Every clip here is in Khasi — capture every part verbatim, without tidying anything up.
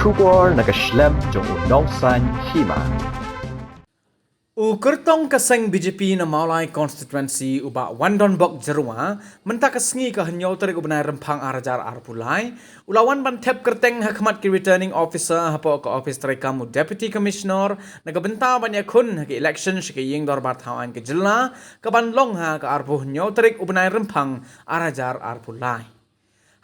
Khubor na ka shlem jong u Nongsaiñ Hima. U kyrtong ka seng B J P na Mawlai Constituency u Bah Wandonbok Jyrwa, mynta ka sngi ka hynñiew tarik u bnai Rymphang ar hajar arphew lai, u la wan ban thep kyrteng ha khmat ki Returning Officer hapoh ka office treikam u Deputy Commissioner na ka bynta ban ïakhun ha ki election sha ka ïing dorbar thaw aiñ ka jylla, ka ban long ha ka arphew hynñiew tarik u bnai Rymphang ar hajar arphew lai.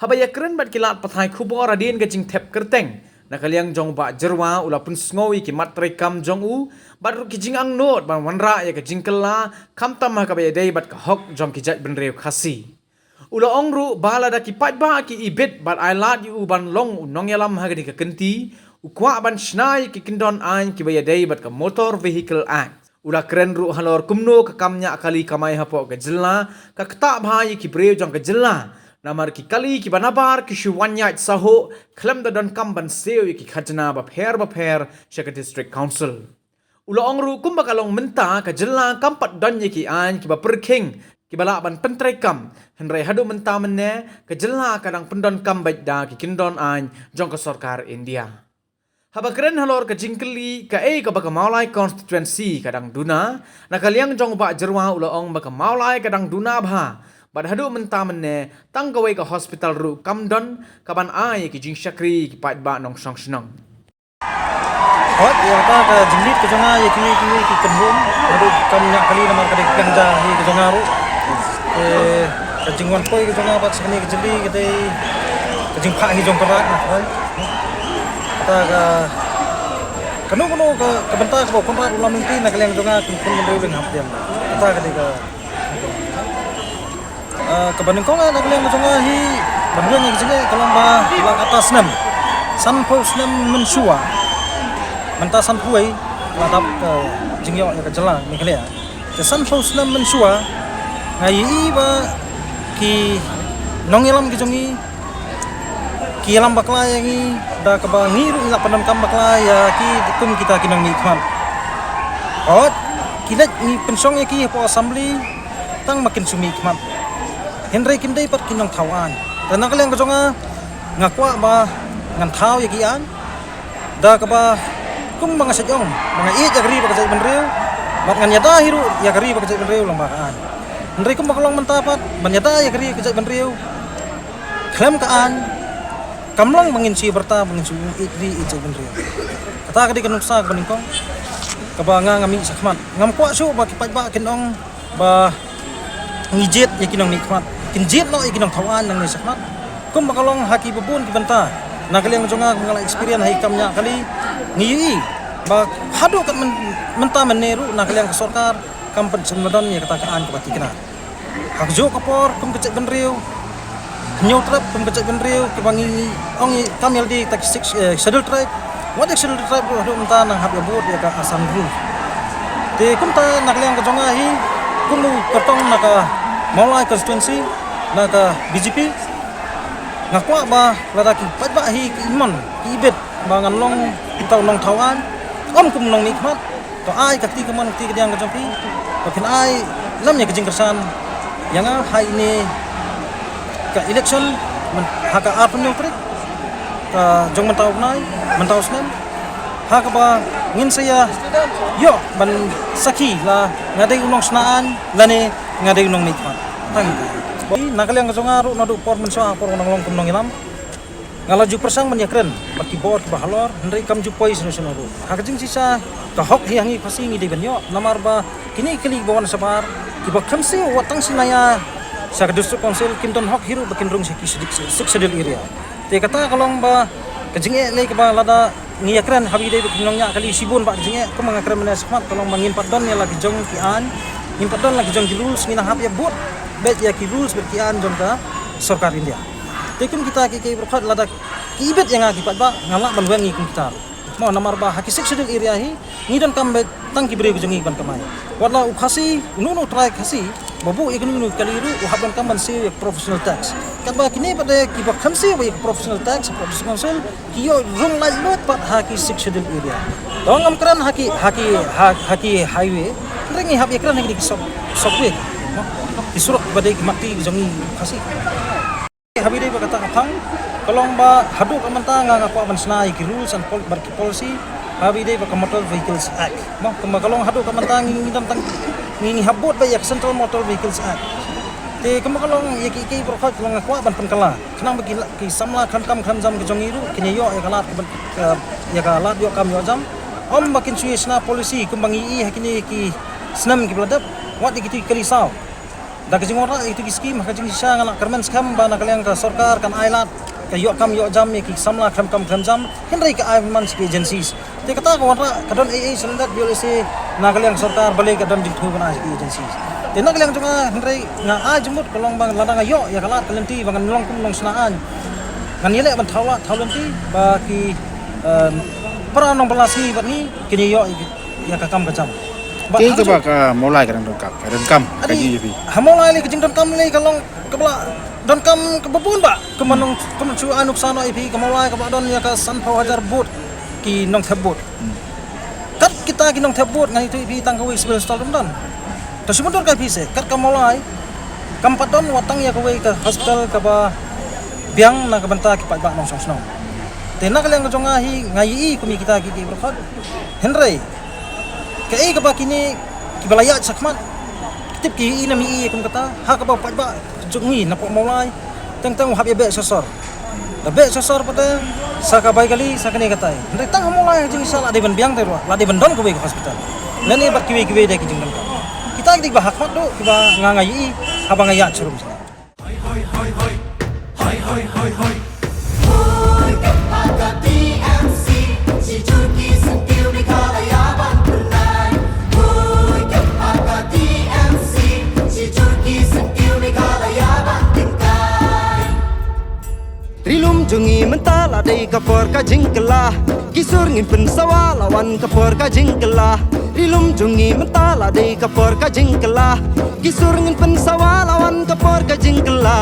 Haba ïakren bad ki lad pathai khubor hadien ka jingthep kyrteng, na ka liang jong u Bah Jyrwa u la pynsngew ïa ki mat treikam jong u bad ruh ki jingangnud ban wanrah ïa ka jingkylla, khamtam ha kaba ïadei bad ka hok jong ki jaitbynriew Khasi. U la ong ruh ba lada ki paidbah ki ibit bad ai lad ïa u ban long u nongïalam ha kane ka kynti, u kwah ban shna ïa ki kyndon aiñ kiba ïadei bad ka Motor Vehicle Act. U la kren ruh halor kumno ka kam ñiah kali kamai hapoh ka jylla ka ktah bha ïa ki briew jong ka jylla, namar ki kali kiba nabar ki shu wan ïaid sahuh khlem da donkam ban siew ïa ki khajna bapher bapher sha ka District Council. U la ong ruh kumba ka long mynta ka jylla kam pat don ïa ki aiñ kiba pyrkhing kiba lah ban pyntreikam, hynrei haduh mynta mynne ka jylla ka dang pyndonkam beit da ki kyndon aiñ jong ka sorkar India. Haba kren halor ka jingkylli kaei kaba ka Mawlai Constituency ka dang duna, na ka liang jong u Bah Jyrwa u la ong ba ka Mawlai ka dang duna bha, bad haduh mynta mynne tang kawei ka hospital ruh kam don ka ban ai ïa ki jingshakri ki paidbah nongshong shnong. Hooid, ïa kata ka jingleit ka jong nga ïa kine kine ki kynhun, haduh kam ñiah kali namar ka dei ka kynja hi ka jong nga ruh. Te ka jingwan poi ka jong nga bad sha kane ka jylli ka dei ka jingphah hi jong ka rat na ka rai. Kata ka kano kano ka, ka bynta kaba u Conrad u lam lynti na ka liang jong nga, kin khun bynriew lynghap diam. Kata ka dei ka, ah, kaba nyngkong, eh, na ka liang jong nga hi ban weng ïa ka jingeh ka long ba la kata snem, sanphew snem mynshuwa, mynta sanphew wei la dap ka jingïoh ïa ka jylla Meghalaya. Te sanphew snem mynshuwa nga ïohi ba ki nongïalam ki jong ngi ki ïalam bakla ïa ngi da kaba ngi ruh ngi la pyndonkam bakla ïa ki kum kita ki nongmihkhmat. Hooid, ki leit ngi pynshong ïa ki hapoh assembly tang ba kin shu mihkhmat. Hynrei kim dei pat ki nongthaw aiñ. Te na ka liang ka jong nga, nga kwah ba ngan thaw ïa ki aiñ da kaba kumba nga shait ong, ba nga ïeit ïa ka ri bad ka jaitbynriew, bad ngan ïada hi ruh ïa ka ri bad ka jaitbynriew lyngba ka aiñ. Hynrei kumba ka long mynta pat, ban ïada ïa ka ri bad ka jaitbynriew khlem ka aiñ, kam long ba ngin shu byrta ba ngin shu ïeit ri ïeit jaitbynriew. Kata ka dei ka nuksa kaba nyngkong kaba nga nga mih shakhmat. Ngam kwah shuh ba ki paidbah kin ong ba ngi jied ïa ki nongmihkhmat, kin jied noh ïa ki nongthaw aiñ nangne shakhmat. Kumba ka long ha kiba bun ki bynta, na ka liang jong nga kumba nga la experience ha ki kam ñiah kali, ngi ïohi ba haduh kat myn-, mynta mynne ruh na ka liang ka sorkar kam pat shem don ïa kata ka aiñ kaba thikna. Ha kajuh ka por kum ka jaitbynriew, hynñiew trep kum ka jaitbynriew kiba ngi ong i kam ïalade ta ki six, eh, Schedule Tribe. Wat ïa ka Schedule Tribe ruh haduh mynta nang hap ïa bud ïa ka Assam Rule. Te kumta na ka liang ka jong nga hi kum u kyrtong na ka Mawlai constituency na ka B J P, nga kwah ba lada ki paidbah hi ki imon ki ibit ba ngan long uta u nongthaw aiñ, ym kum u nongmihkhmat. To ai ka kti kamon ka kti kadiang ka jong phi, to phin ai lem ïa ka jingkyrshan ïa nga ha ine ka election, myn-, ha ka arphew hynñiew tarik ka jong mynta u bnai, mynta u snem, ha kaba ngin sa ïa ïoh ban sakhi la nga dei u nongshna aiñ lane nga dei u nongmihkhmat. Tang ita. Na ka liang ka jong nga ruh naduh por mynshuwa por nga nang long kum u nongïalam, nga la ju pyrshang ban ïakren bad ki bor kiba halor, hynrei kam ju poi shuh shuh ruh. Ha ka jingshisha ka hok hi ha ngi Khasi ngi dei ban ïoh, namar ba kine ki kali kiba wan shabar kiba khlem siew wat tang shi naya sha ka District Council, kim don hok hi ruh ba kin rung sha ki Sixth Schedule area. Te kata ka long ba ka jingeh lei kaba lada ngi ïakren haba ngi dei ba ki nongñiah kali shibun ba ka jingeh, kumba nga kren mynne shakhmat, ka long ba ngim pat don ïa la ki jong ki aiñ, ngim pat don la ki jong ki rules, ngi nang hap ïa bud beit ïa ki rules bad ki aiñ jong ka sorkar India. Te kum kita ki, ki briew khot lada ki ibit ïa nga ki paidbah, nga lah ban weng ïa kum kita. Mo, namar ba ha ki Sixth Schedule area hi ngi donkam beit tang ki briew ki jong ngi ban kamai. Wat la u Khasi, uno uno u trai Khasi ba buh ïa kano kano ka kali ruh u hap donkam ban siew ïa ka professional tax. Katba kine pat de kiba khlem siew ïa ka professional tax, professional council, ki ïoh rung laitluid pat ha ki Sixth Schedule area. To ngam kren ha ki, ha ki, ha, ha ki highway, hynrei ngi hap ïakren ha ki, ki sub, subway, mo, ki surok ba dei ki matti ki jong ngi Khasi. Haba ïadei bad kata ka phang, Ka long ba haduh ka mynta nga nga kwah ban shna ïa ki rules and pol-, bad ki policy ha ba ïadei bad ka Motor Vehicles Act. Mo, kumba ka long haduh ka mynta ngi ngi don tang ngi ngi hap bud bad ïa ka Central Motor Vehicles Act. Te kumba ka long ïa ki ki baroh khoit ka long nga kwah ban pynkylla. Khnang ba ki la-, ki samla khlem kam khlem jam ki jong ngi ruh kin ïoh ïa ka lad ka ban, ka, ïa ka lad ïoh kam ïoh jam. Ym ba kin shu ïa shna policy kumba ngi i ha kine ki snem kiba la dep. Wat ïa kito ki kali saw. Da ka jingwanrah ïa kito ki skim ha ka jingshisha nga la kyrmen skhem ba na ka liang ka sorkar kan ai lad ka ïoh kam ïoh jam ïa ki samla khlem kam khlem jam, hynrei ka ai man sha ki agencies. Te kata ka wanrah ka don ei ei sha lyndet B L S A na ka liang ka sorkar balei ka don jingthoh ban ai sha ki agencies. Te na ka liang jong nga hynrei nga ai jingmut ka long ba lada nga ïoh ïa ka lad ka lynti ba ngan long kum nongshna aiñ, ngan ïaleh ban thaw lad thaw lynti ba ki, em, para nongbylla sngi bad ngi kin ïoh ïa ka kam ka jam. Ba Te ha ka kaba jong ka Mawlai ka dang donkam, ka donkam ka Adi, ji ïa phi. Ha Mawlai lei ka jingdonkam lei ka long kaba la donkam kaba bun ba. Kumba nong, kumba shu ai nuksa noh ïa phi ka Mawlai kaba don ïa ka sanphew hajar vote ki nongthep vote. Kat kita ki nongthep vote ngan ïathuh ïa phi tang kawei civil hospital ruh ym don. To shu mutdur ka phi se, kat ka Mawlai kam pat don wat tang ïa kawei ka hospital kaba biang na ka bynta ki paidbah nongshong shnong. Te na ka liang ka jong nga hi nga ïohi kum ïa kita ki ki baroh khoit. Hynrei kaei kaba kine kiba la ïaid shakhmat ki tip ki ïohi ne ym ïohi kum kata, ha kaba paidbah jong ngi na pok Mawlai teng teng u hap ïa beh sha sor. Da beh sha sor pat te sa ka bai kali sa kane katai. Hynrei tang ha Mawlai ha jingshisha la dei ban biang te ruh, la dei ban don kawei ka hospital. Lane bad kiwei kiwei de ki jingdonkam. Kita ki dei ba ha khmat duh kiba nga nga ïohi haba nga ïaid sharum sha. Hoi, hoi, hoi, hoi. Hoi, hoi, hoi, hoi. Hoi, ka T M C. Shi jur ki syntiew Meghalaya ban pynlait. Hoi, ka T M C. Shi jur ki syntiew Meghalaya ban tyngkai. Ri lum jong ngi mynta la dei ka por ka jingkylla. Ki sur ngin pynsawa la wan ka por ka jingkylla. Ri lum jong ngi mynta la dei ka por ka jingkylla. Ki sur ngin pynsawa la wan ka por ka jingkylla.